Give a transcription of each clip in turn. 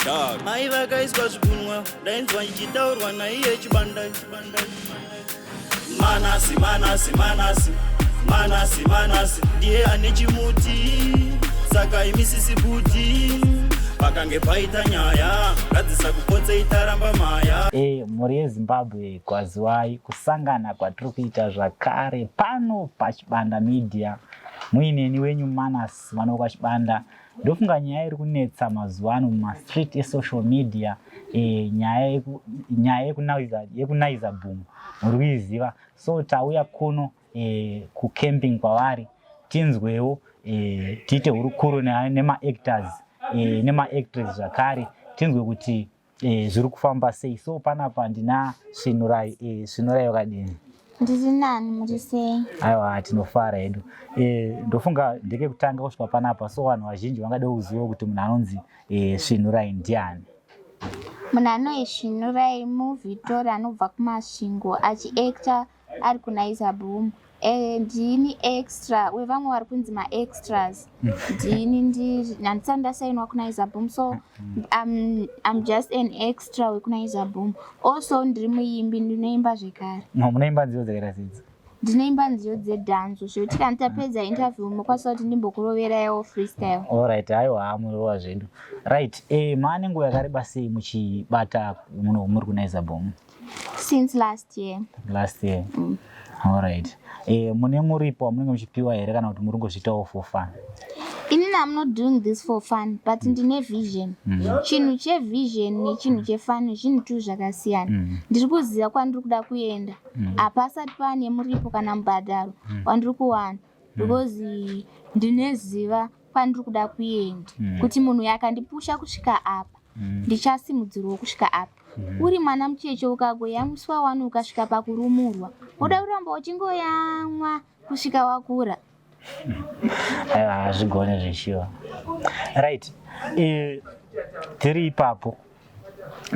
Dog. Mai vakaiswa zvigunwa, ndainzwa ichitaurwa naiye Chibanda. Manasi, Manasi, Manasi, Manasi, Manasi ndiye ane chimuti, saka imisisi buti pakange paita nyaya ngadzisa kupotsei taramba maya. Mhuri yeZimbabwe, kwaziwai kusangana kwatiri kuita zvakare pano paChibanda Media muineni wenyu Manas mwana wekwaChibanda. Ndofunga nyaya iri kunetsa mazuva ano mumastreet esocial media, nyaya yekuNaiza Boom muri kuiziva. So tauya kuno kucamping kwavari tinzwewo, tiite hurukuro nemaactors, nemaactress zvakare, tinzwe kuti zviri kufamba sei. So panapa ndina Svinurai. Svinurai, wakadini? Ndiri nani, muri sei? Aiwa, tinofara hedu. Ndofunga ndekekutanga kusvika panapa, so vanhu vazhinji vangade kuziva kuti munhu anonzi Svinurai ndiani? Munhu anonzi Svinurai muVhitori anobva kuMasvingo, achiacta ari kuNaiza Boom. Ndini extra wevamwe vari kunzi maextras. Ndini ndiri, handisati ndasainwa kuNaiza Boom, so I'm just an extra wekuNaiza Boom. Also ndiri muimbi, ndinoimba zvekare. Munoimba nziyo dzakaita sedzi? Ndinoimba nziyo dzedhanzo, zvekuti kana tapedza interview munokwanisa kuti ndimbokuroveraiwo freestyle. Alright, aiwa, murova zvedu. Right, maane nguva yakareba sei muchibata muno muri kuNaiza Boom? Since last year. Last year. Alright, mune muripo wamunenge muchipiwa here kana kuti muri kungozviitawo for fun? Inini I'm not doing this for fun, but ndine vision. Chinhu chevision nechinhu chefun zvinhu tu zvakasiyana. Ndiri kuziva kwandiri kuda kuenda. Hapasati pane muripo kana mubhadharo wandiri kuwana, because ndineziva kwandiri kuda kuenda, kuti munhu akandipusha kusvika apa, ndichasimudzirwawo kusvika apa. Uri mwana mucheche, ukagoyamwiswa wani, ukasvika pakurumurwa, woda kuramba uchingoyamwa kusvika wakura? Aiwa, hazvigone zvichiwa. Right, tiri ipapo,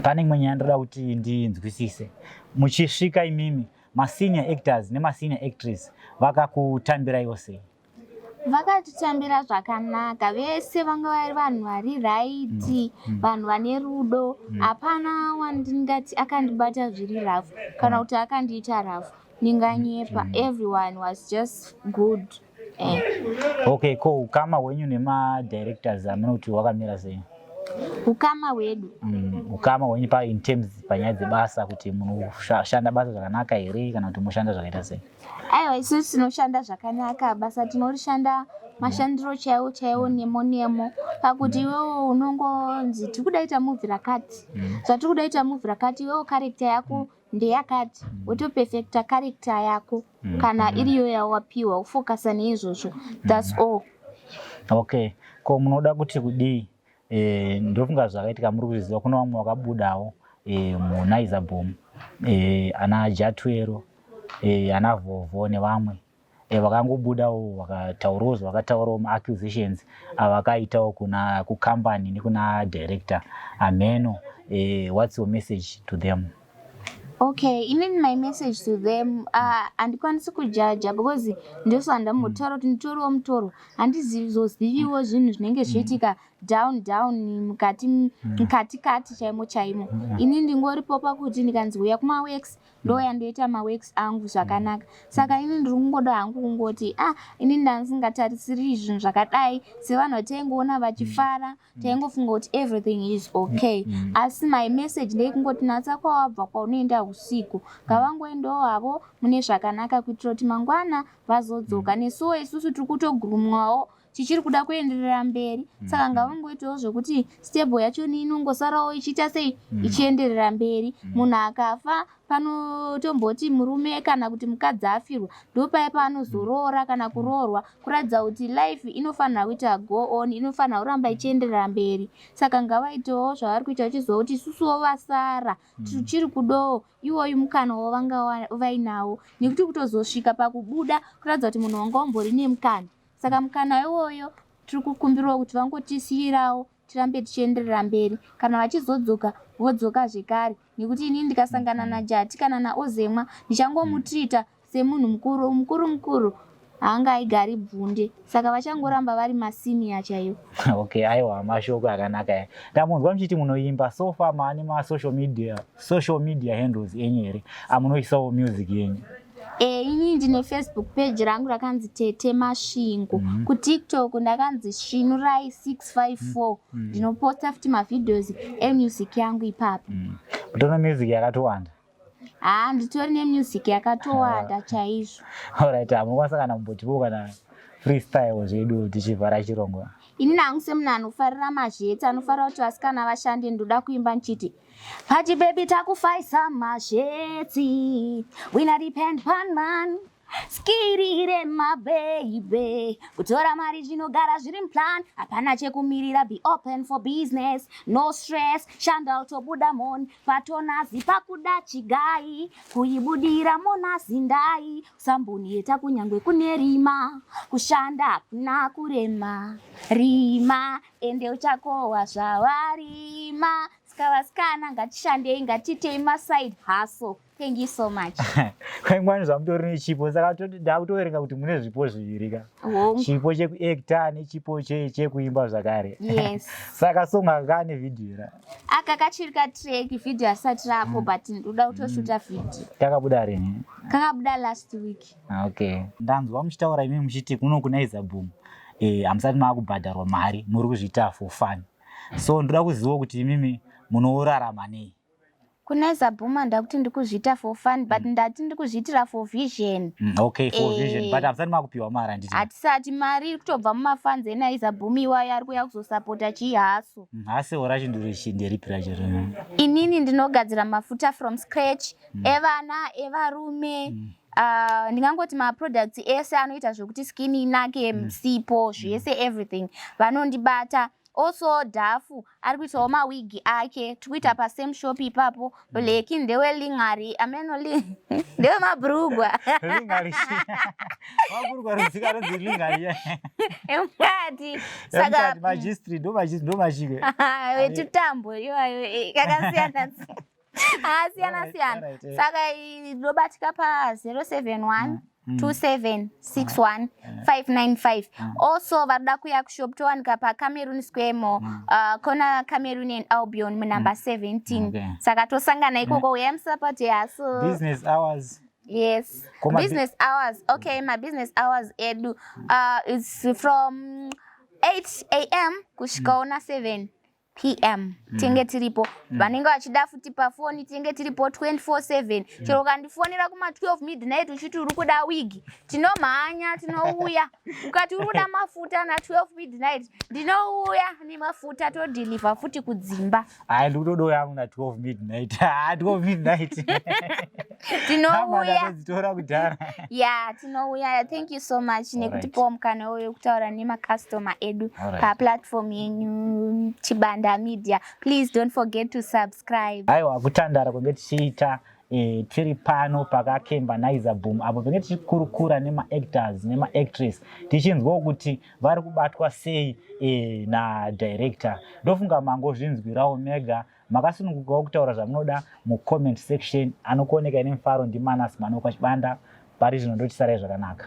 pane imwe nyaya ndoda kuti ndinzwisise. Muchisvika imimi, masenior actors nemasenior actress vakakutambiraiwo sei? Vakatitambira zvakanaka. Vese vanga vari vanhu vari right, vanhu vane rudo. Hapana wandingati akandibata zviri rough kana kuti akandiita rough, ndinganyepa. Everyone was just good. Okay, ko ukama hwenyu nemadirectors amuna kuti hwakamira sei? Ukama hwedu? Ukama hwenyu pa in terms panyaya dzebasa, kuti munoshanda basa zvakanaka here kana kuti munoshanda zvakaita sei? Aiwa, isusu tinoshanda zvakanaka. Basa tinorishanda mashandiro chaiwo chaiwo, nemo nemo, pakuti iwewo unongonzi tiri kuda ita movie rakati, zvatiri kuda ita movie rakati, iwewo character yako ndeyakati, wotoperfecta character yako kana iriyo yawapiwa, wofocusa neizvozvo, that's all. Okay, ko munoda kuti kudii? Ndofunga zvakaitika muri kuzviziva. Kuna vamwe vakabudawo muNaiza Boom, ana Jatwero, ana Vhovho nevamwe, vakangobudawo vakataurawo zvavakataurawo, maaccusations avakaitawo kuna kukambani nekuna director ameno. What's your message to them? Okay, inini my message to them, handikwanisi kujaja because ndiso handambotaura kuti nditoriwo mutorwa, handizizoziviwo zvinhu zvinenge zvichiitika down down mukati mukati kati chaimo chaimo. Ini ndingoripo pakuti ndikanzi uya kumaworks, ndoya ndoita maworks angu zvakanaka. Saka ini ndiri kungoda hangu kungoti, ah, ini ndandisingatarisiri zvinhu zvakadai. Sevanhu vataingoona vachifara, taingofunga kuti everything is okay. Asi my message ndeyekungoti natsa kwawabva, kwaunoenda usiku. Ngavangoendawo havo mune zvakanaka, kuitira kuti mangwana vazodzoka. Nesuwo isusu tiri kutogurumwawo, tichiri kuda kuenderera mberi. Saka ngavangoitawo zvekuti stable yacho inongosarawo ichiita sei, ichienderera mberi. Munhu akafa, panotomboti murume kana kuti mukadzi afirwa, ndopaya paanozoroora kana kuroorwa, kuratidza kuti life inofanira kuita go on, inofanira kuramba ichienderera mberi. Saka ngavaitewo zvavari kuita vachiziva kuti isusuwo vasara tichiri kudawo iwoyu mukana wavanga vainawo, nekuti kutozosvika pakubuda kuratidza kuti munhu wanga umbori nemukana. Saka mukana iwoyo tiri kukumbirawo kuti vangotisiyirawo tirambe tichienderera mberi. Kana vachizodzoka, vodzoka zvekare, nekuti inini ndikasangana naJati kana naOzemwa, ndichangomutrita semunhu mukuru mukuru mukuru. Haangaigari bvunde, saka vachangoramba vari masenior chaivo. Okay, aiwa, mashoko akanaka aya. Ndamunzwa muchiti munoimba. So far maane masocial media, social media handles enyu here amunoisawo music yenyu? Inini ndine Facebook page rangu rakanzi Tete Masvingo. KuTikTok ndakanzi Svinurai 654. Ndinoposta futi mavideos emusic yangu ipapo. Mutono music yakatowanda. Haa, nditori nemusic yakatowanda chaizvo. Alright, munokwanisa kana kumbotipo kana freestyle zvedu tichivhara chirongwa? Inini hangu semunhu anofarira mazhetsi, anofarira kuti vasikana vashande, ndoda kuimba ndichiti: "Party baby, takufaisa mazhetsi, we not depend pan man, skirire mababy, kutora mari zvinogara zviri muplan, hapana chekumirira, be open for business, no stress, shanda utobuda moni patonazi, pakuda chigai kuibudira monazindai, usambonieta kunyangwe kune rima, kushanda hakuna kurema, rima ende uchakohwa zvawarima. Saka vasikana, ngatishandei, ngatiitei maside hustle. Thank you so much." Kwaingwani zvamutori nechipo, saka ndakutoverenga kuti mune zvipo zviviri ka? Hongu. Chipo chekuacta nechipo chekuimba zvakare. Yes. Saka song aka kane vhidhiyo ra? Aka kachiri katrack, vhidhiyo asati rapo, but ndoda kutoshuta vhidhiyo. Kakabuda rini? Kakabuda last week. Okay, ndanzwa muchitaura imi muchiti kuno kuNaiza Boom hamusati maakubhadharwa mari, muri kuzviita for fun. So ndoda kuziva kuti imimi munorarama nei? KuNaiza Boom ndakuti ndikuzviita for fun, but ndati ndikuzviitira for vision. Okay, for vision, but hamusati makupiwa mari, handiti? Hatisati. Mari iri kutobva mumafans eNaiza Boom iwayo ari kuuya kuzosapota chihustle. Hustle racho ndirichi, nderipi racho? Inini ndinogadzira mafuta from scratch, evana, evarume. Ndingangoti maproducts ese anoita zvokuti skin inake, sipo, zvese, everything. Vanondibata. Also Dhafu ari kuitawo mawigi ake, tiri kuita pasame shop ipapo. Bleki ndewelingari ameno, ndewemabhurugwa. Lingari, mabhurugwa rudzika runzi lingari? Emukati saka. Magistri ndo machike. Wetutambo iwayo kakasiyana akasiyana siyana. Alright. Saka inobatika pa071 2761 595. Also varikuda kuuya kushop, towanika paCameron Square mo kona Cameron and Albion munumber 17. Saka tosangana ikoko, uyai musupport yaso. Business hours? Yes. Business hours, okay, my business hours edu it's from 8 a.m. kusvikawo na7 p.m. Tinge tiripo. Vanenge vachida futi pafoni, tinge tiripo 24/7. Chero ukandifonera kuma12 midnight uchiti uri kuda wigi, tinomhanya, tinouya. Ukati uri kuda mafuta na12 midnight, ndinouya nemafuta, todeliver futi kudzimba. Hayi, ndikutodo yangu na12 midnight. Ah, 12 midnight. Tinouya. Dzitora kudhara. Ya, tinouya. Thank you so much nekutipawo mukana uyu wekutaura nemacustomer edu paplatform yenyu, Chibanda Media. Please don't forget to subscribe. Aiwa, kutandara kwenge tichiita tiri pano pakakemba Naiza Boom apo penge tichikurukura nemaactors nemaactress, tichinzwawo kuti vari kubatwa sei nadirector. Ndofunga mangozvinzwirawo mega, makasunungukawo kutaura zvamunoda mucomment section. Anokuoneka nemufaro ndiManas Manokwa Chibanda. Pari zvino ndotisarai zvakanaka.